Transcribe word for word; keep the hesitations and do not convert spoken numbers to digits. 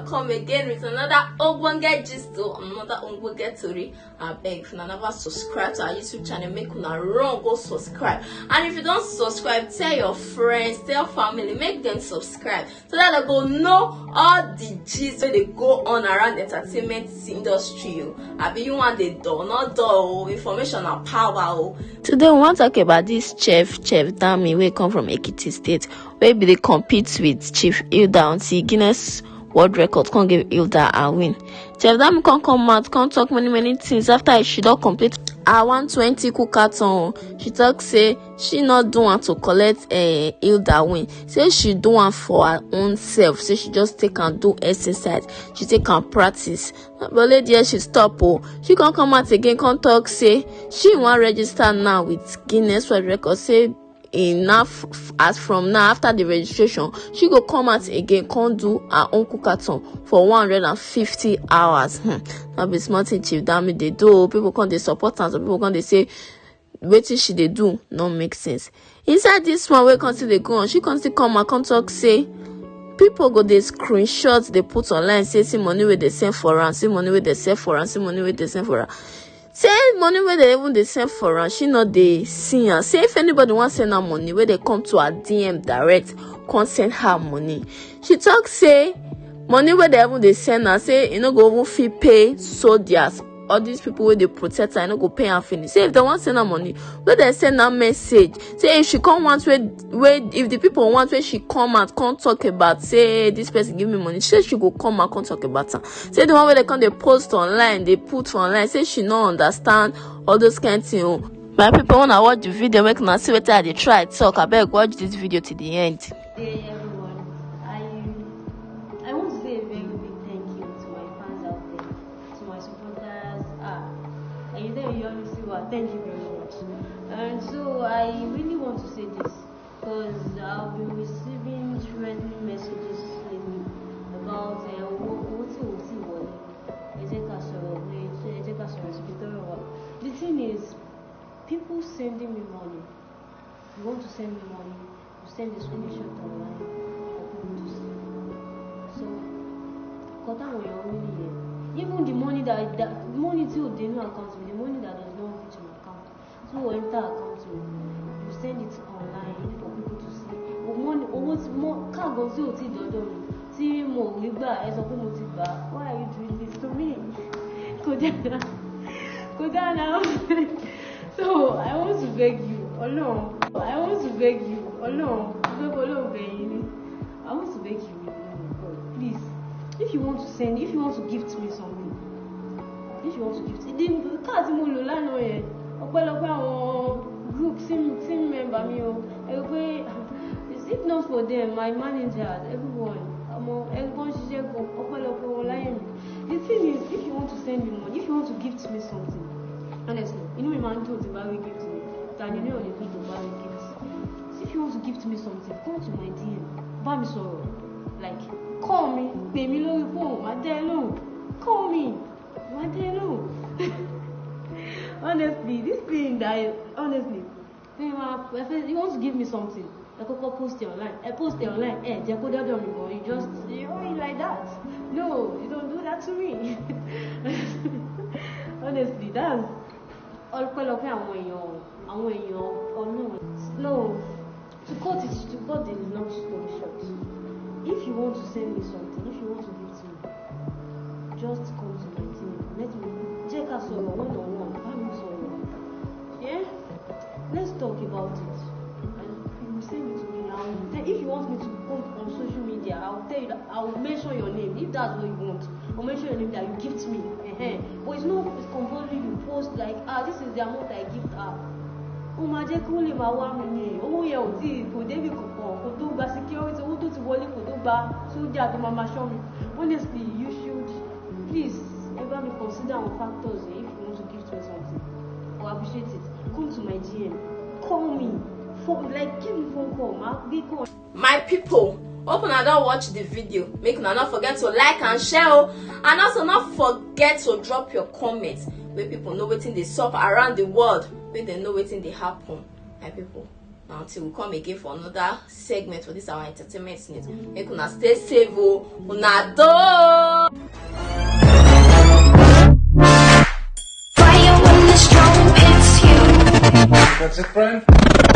Come again with another ogbonge gist o, another ogbonge tori. Abeg, if una never subscribe to our YouTube channel, make una run go subscribe. And if you don subscribe, tell your friends, tell family, make dem subscribe so that dem go know all the gist wey dey go on around entertainment industry o. Abi you wan dey dull? No dull o. Information na power o. Today we wan talk about this chef, Chef Dami, wey come from Ekiti State, wey bin dey compete with Chief Hilda until Guinness World Record come give Hilda her win. Chef Dami come come out, come talk many many things after she don complete her one twenty cookathon. She talk say she no do am to collect, eh, Hilda win. Say she do am for her own self. Say she just take am do exercise. She take am practice. But lady here, she stop o. She come come out again, come talk say she wan register now with Guinness World Record. Say enough, as from now, after the registration, she go come out again, come do her own cookathon for one hundred and fifty hours. Hmm. No be small thing Chief Dami dey do o. People come dey support am, some people come dey say wetin she dey do no make sense. Inside this one wey come still dey go on, she come still come out come talk say people go dey screenshot, dey put online, say see money wey dey send for am, see money wey dey send for am, see money wey dey send for am. Say money wey dey even dey send for am, she no dey see am. Say if anybody wan send her money, wey dey come to her D M direct, come send her money. She talk say money wey dey even dey send am, say e no go even fit pay soldiers. All these people wey dey protect her, e no go pay am finish. Say if dem wan send her money, wey dem send her message. Say if she come want wey, wey if the people want wey she come out come talk about, say this person give me money, say she go come out come talk about am. Say the one wey dem come dey post online, dey put for online, say she no understand all those kind thing o. My people, una watch the video, make una see wetin I dey try talk. Abeg, watch this video till the end. Hey everyone, I I want to say a very big thank you to my fans out there, to my supporters. Ah, and you there, you always say, "Wow, thank you very much." And so I really want to say this because I've been receiving threatening messages lately about uh, what what what what ẹ jẹ́ ká sọ̀rọ̀ pé ẹ jẹ́ ká sọ̀rọ̀ síbi tọ́rọ̀ wà. The thing is, people sending me money. You want to send me money, you send the screenshot online for people to see. So, nǹkan táwọn èèyàn rí nìyẹn. Even the money that, that money tí ò dé ní account mi, the money that does not reach my account, tí ò enter account mi, you send it online for people to see. Owó tí mo káàgó tí ò tí dọ́dọ̀ mi tí mo rí gbà, ẹ sọ pé mo ti gbà. Why are you doing this to me? Kò dáa, kò dáa náà. So I want to beg you, Ọlọ́run. I want to beg you, Ọlọ́run. Mo fẹ́ kó Ọlọ́run bẹ̀ yín ni. I want to beg you, please. If you want to send, if you want to gift me something, if you want to gift, the card tí mo lò lánàá yẹn, ọpẹ́lọpẹ́ àwọn group team team member mi o. Ẹ rò pé if not for them, my managers, everyone, ọmọ ẹgbọn ṣiṣẹ́ gan, ọpẹ́lọpẹ́ wọn láyé mi. The thing is, if you want to send me money, if you want to gift me something, honestly, inú mi máa ń dùn tí bá rí gift mi. Ta ni inú ò ní dùn tó bá rí gift? If you want to gift me something, come to my D M. Bá mi sọ̀rọ̀, like, call mi, pè mí lórí phone, má dá ẹ lóhùn. Call me, má dá ẹ lóhùn. Honestly, this thing that, honestly, if you want to give me something, ẹ kọ́kọ́ post it online. Ẹ post it online, ẹ jẹ́ kó dọ́dọ̀ mi mọ́. You just, you know it like that. No, you don't do that to me. Honestly, that's ọpẹ́lọpẹ́ àwọn èèyàn, àwọn èèyàn Ọlọ́run. No, to cut it, to cut the long story short, if you want to send me something, if you want to give to me, just come to my D M. Let me, jẹ́ ká sọ̀rọ̀ one on one. Bá mi sọ̀rọ̀. Yeah? Let's talk about it. And you send it to me. I'll tell, if you want me to come on social media, I'll tell you that I'll mention your name. If that's what you want, I'll mention your name that you gift me. Uh-huh. But it's not, it's compulsory you post like, "Ah, this is the amount I gift her." Ó máa jẹ́ kí wọ́n lè máa wá mi ní owó yẹn ò tí kò débi kankan, kò tó gba security, owó tó ti wọlé kò tó gba sójà tó máa máa ṣọ́ mi. Honestly, you should please ẹ bá mi consider àwọn factors yẹn. If you want to give to me something, I will appreciate it. Come to my D M, call me, phone, like, give me phone call, ma gbé call. My people, hope una don watch the video. Make una no forget to like and share o, and also no forget to drop your comments, make people know wetin dey sup around the world, make dem know wetin dey happen. My people, Until we come again for another segment for this our entertainment news, make una stay safe o. Una do. Fire when the storm hits you. That's it, friend.